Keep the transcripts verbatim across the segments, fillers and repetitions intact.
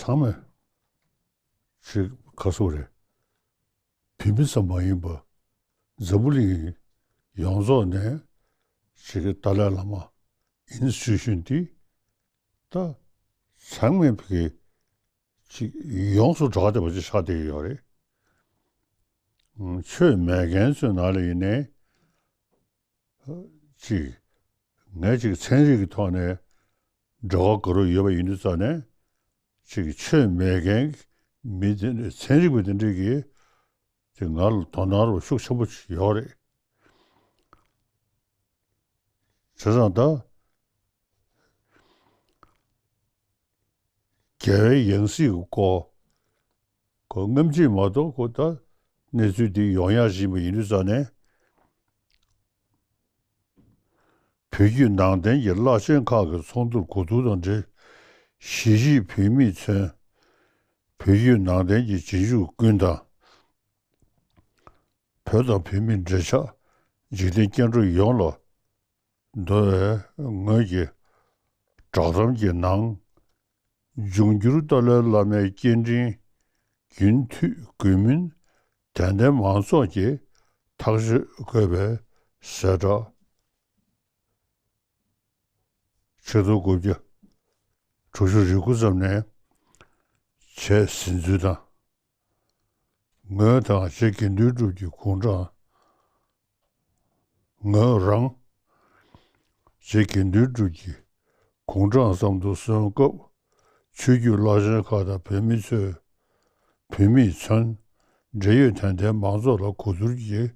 ཚང་མས་ཅིག་ག་སོ་རེད། བོད་མི་ཙམ་མ་ཡིན་པར་འཛམ་བུ་གླིང་ཡོངས་རྫོགས་ནས་ཅིག་ཏཱ་ལའི་བླ་མ་ཡིན་ཟེར་བཞིན་དེ་ད་ཚང་མས་ཕ་གི་ཅིག་ཡོངས་སུ་གྲགས་བསྡད་པ་ཅིག་ཆགས་བསྡད་ཡོད་རེད། ཆོས་མེད་མཁན་ཚོའི་ནང་ལ་ཡིན་ནའི་ཅིག་ངས་ཅིག་ཚན་རིག་གི་ཐོག་ནས་འབྲེལ་བ་དགའ་རབ་ཡོད་པ་ཡིན་དུས་ཙང་ནས་ཅིག་ཆོས་མེད་མཁན་མི་དེ་འདྲ་ཚན་རིག་པ་དེ་འདྲས་ཀྱིས་ཅིག་ང་ལ་དོ་སྣང་རོགས་ཤུགས་ཆེན་པོ་ཅིག་ཡོད་རེད། བྱས་ཙང་ད་རྒྱལ་བའི་ཡང་སྲིད་ཀྱི་སྐོར་ཁོ་སྔ་ཕྱི་མ་གཏོགས་ཁོ་ད་གནས་ཚུལ་འདི་ཡོང་ཡག་བཞིན་པ་ཡིན་དུས་ཙང་ནས། བོད་བརྒྱུད་ནང་བསྟན་གྱི་བླ་ཆེན་ཁག་གི་ཚོགས་འདུར་གོ་བསྡུར་དང་འབྲེལ། གཞིས་བྱེས་བོད་མིས་མཚོན། བོད་བརྒྱུད་ནང་བསྟན་གྱི་རྗེས་འཇུག་ཀུན་དང་། བོད་དང་བོད་མིའི་འབྲེལ་ཆགས་འཇིག་རྟེན་སྐྱེ་འགྲོ་ཡོངས་ལ་འདོད་པའི་ངོས་ཀྱི་བསྒྲགས་གཏམ་གྱི་ནང་། འབྱུང་འགྱུར་ཏཱ་ལའི་བླ་མའི་སྐྱེ་ཕྲེང་རྒྱུན་མཐུད་དགོས་མིན་དད་ལྡན་མང་ཚོགས་ཀྱིས་ཐག་གཅོད་དགོས་པའི་གསལ་བསྒྲགས། ཆིག་སྟོང་དགུ་བརྒྱ་དྲུག་ཅུ་རེ་དགུ་ཙམ་ནས་བྱས་ཟིན་ཚུལ་དང་། ངོས་དང་རྗེ་དགེ་འདུན་གྲུབ་ཀྱི་དགུང་གྲངས། ངོས་རང་རྗེ་དགེ་འདུན་གྲུབ་ཀྱི་དགུང་གྲངས་ཙམ་དུ་སོན་སྐབས། ཆོས་བརྒྱུད་བླ་ཆེན་ཁག་དང་བོད་མི་ཚོས། བོད་མིས་མཚོན། འབྲེལ་ཡོད་དད་ལྡན་མང་ཚོགས་ལ་གོ་བསྡུར་གྱིས།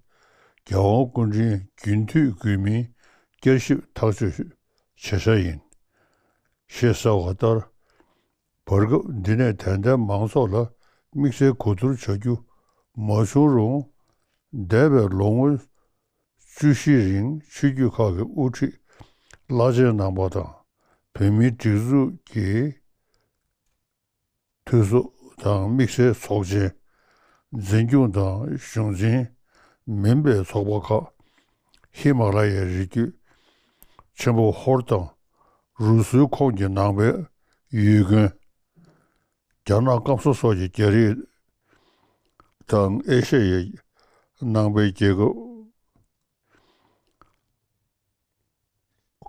རྒྱལ་དབང་སྐུ་ཕྲེང་རྒྱུན་མཐུད་དགོས་མིན་བསྐྱར་ཞིབ་ཐག་གཅོད་བྱེད་འཆར་ཡིན། ཞེས་གསལ་བ་ལྟར། བར་སྐབས་འདི་ནས་དད་ལྡན་མང་ཚོགས་ལ་དམིགས་བསལ་གོ་བསྡུར་བྱ་རྒྱུ་མ་བྱུང་རུང་། འདས་པའི་ལོ་ངོ་བཅུ་བཞི་རིང་ཆོས་བརྒྱུད་ཁག་གི་དབུ་ཁྲིད་བླ་ཆེན་རྣམ་པ་དང་། བོད་མིའི་སྒྲིག་འཛུགས་ཀྱི་འཐུས་ཚོགས་དང་། དམིགས་བསལ་ཚོགས་ཆེན། འཛིན་སྐྱོང་དང་གཞུང་འཛིན་མིན་པའི་ཚོགས་པ་ཁག་ཧི་མ་ལ་ཡའི་རི་རྒྱུད་ཆེན་པོ་ཧོར་དང་རུ་སུའི་ཁོངས་ཀྱི་ནང་པའི་ཡུལ་དགོན། རྒྱ་ནག་སྐམ་ས་སོགས་ཀྱི་རྒྱ་རིགས་དང་ཨེ་ཤ་ཡའི་ནང་པའི་རྒྱལ་ཁབ་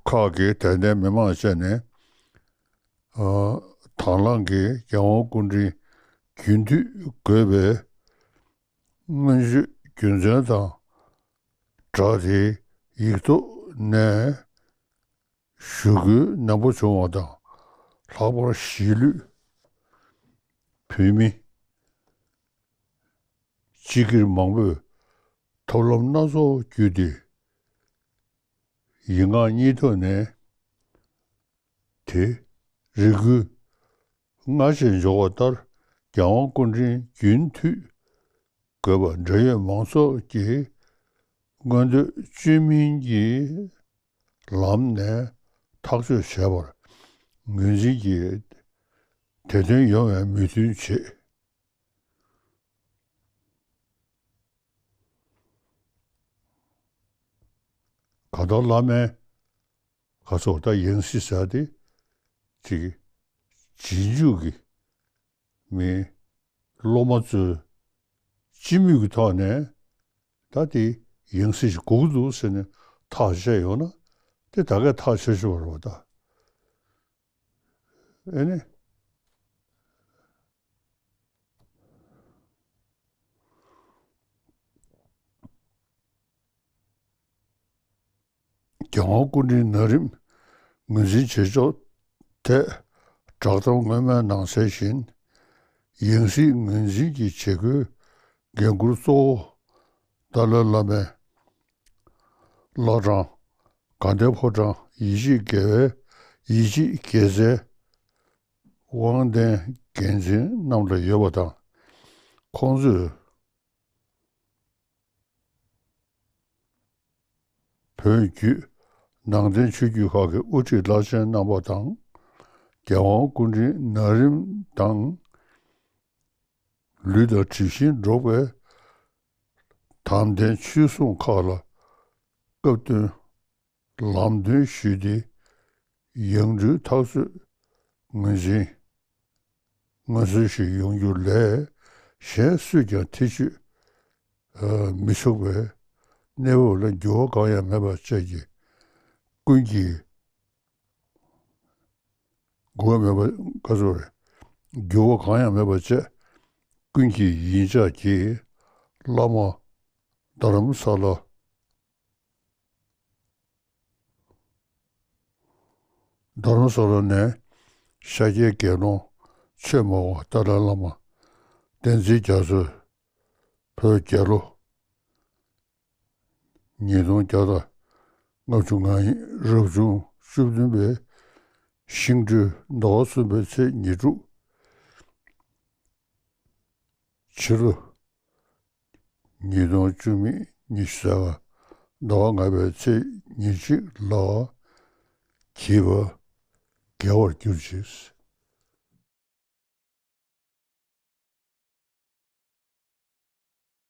ཁག་གི་དད་ལྡན་མི་མང་བཅས་ནས། ཨ། དང་བླངས་ཀྱིས་རྒྱལ་དབང་སྐུ་ཕྲེང་རྒྱུན་མཐུད་དགོས་པའི་སྔོན་བརྗོད་རྒྱུ་མཚན་དང་སྦྲགས་ཏེ་ཡིག་ཐོག་ནས་ཞུ་སྐུལ་ནན་པོ་བྱུང་བ་དང་། ལྷག་པར་གཞིས་ལུས་བོད་མི་སྤྱི་སྒེར་མང་པོས་ཐབས་ལམ་སྣ་ཚོགས་བརྒྱུད་དེ། ཡིག་ངག་གཉིས་ཐོག་ནས་དེ་རེ་སྐུལ་སྔར་བཞིན་འབྱོར་བ་ལྟར། རྒྱལ་དབང་སྐུ་ཕྲེང་རྒྱུན་མཐུད་དགོས་པ་འབྲེལ་ཡོད་མང་ཚོགས་ཀྱི་མངོན་འདོད་བཅོས་མིན་གྱི་ལམ་ནས་ཐག་གཅོད་བྱས་པར་ངོས་འཛིན་གྱིས་དེ་དོན་ཡོང་བའི་མོས་མཐུན་བྱེད། གང་ལྟར་བླ་མའི་ག་ཚོད་ད་ཡང་སྲིད་ཟེར་དེ་ཅིག་རྗེས་འཇུག་གི་མི་སློབ་མ་ཚོས་སྤྱི་མོས་ཀྱི་ཐོག་ནས་ད་དེ་ཡང་སྲིད་ཞིག་དགོས་ཀྱི་འདུག་ཟེར་ནས་ཐག་བཅད་ཡོང་ན། དེ་ད་གས་ཐག་ཆོད་ཆོད་རེད་པ་ད། ཨེ་ནི། རྒྱལ་དབང་སྐུ་ཕྲེང་ན་རིམ་ངོས་འཛིན་བྱེད་ཕྱོགས་ཐད་བསྒྲགས་གཏམ་སྔོན་མའི་ནང་གསལ་བཞིན། ཡང་སྲིད་ངོས་འཛིན་གྱི་བྱེད་སྒོའི་འགན་འཁུར་གཙོ་བོ་ཏཱ་ལའི་བླ་མའི་བླ་བྲང་དགའ་ལྡན་ཕོ་བྲང་ཡིད་ཆེས་དགེ་བའི་ཡིད་ཆེས་དགེ་རྩའི་དབང་ལྡན་འགན་འཛིན་རྣམས་ལ་ཡོད་པ་དང་། ཁོང་ཚོས་བོད་བརྒྱུད་ནང་བསྟན་ཆོས་བརྒྱུད་ཁག་གི་དབུ་ཁྲིད་བླ་ཆེན་རྣམ་པ་དང་། རྒྱལ་དབང་སྐུ་ཕྲེང་ན་རིམ་དང་ལུས་དང་གྲིབ་བཞིན་འགྲོགས་པའི་དམ་ལྡན་ཆོས་སྲུང་ཁག་ལ་སྐབས་བསྟུན་ལམ་སྟོན་ཞུས་ཏེ། ཡང་སྤྲུལ་ཐག་གཅོད་ངོས་འཛིན་ མངའ་གསོལ་ཞིག་ཡོང་རྒྱུ་ལས་གཞན་སུས་ཀྱང་ཐེ་བྱུས་མི་ཆོག་པའི་གནས་བབ་ལ་འགྱུར་བ་གང་ཡང་མེད་པ་བཅས་ཀྱི་ཀུན་གྱིས། འགྱུར་བ་མེད་པ་ག་ཚོད་རེད། འགྱུར་བ་གང་ཡང་མེད་པ་བཅས་ཀུན་གྱིས་ཡིད་འཇགས་ཀྱིས་བླ་མ་རྡ་རམ་ས་ལ། རྡ་རམ་ས་ལ་ནས་ཤཱཀྱའི་དགེ་སློང་ཆོས་སྨྲ་བ་ཏཱ་ལའི་བླ་མ་བསྟན་འཛིན་རྒྱ་མཚོས་བོད་རྒྱལ་ལོ་ཉིས་སྟོང་བརྒྱ་དང་ལྔ་བཅུ་ང་རབ་བྱུང་བཅུ་བདུན་པའི་ཤིང་སྦྲུལ་ཟླ་བ་གསུམ་པའི་ཚེས་ཉེར་དྲུག་ཕྱི་ལོ་ཉིས་སྟོང་བཅུ་མེད་ཉི་ཤུ་རྩ་ལྔ་ཟླ་བ་ལྔ་པའི་ཚེས་ཉེར་གཅིག་ལ་གྱིས་པ་དགེ་བར་གྱུར་ཅིག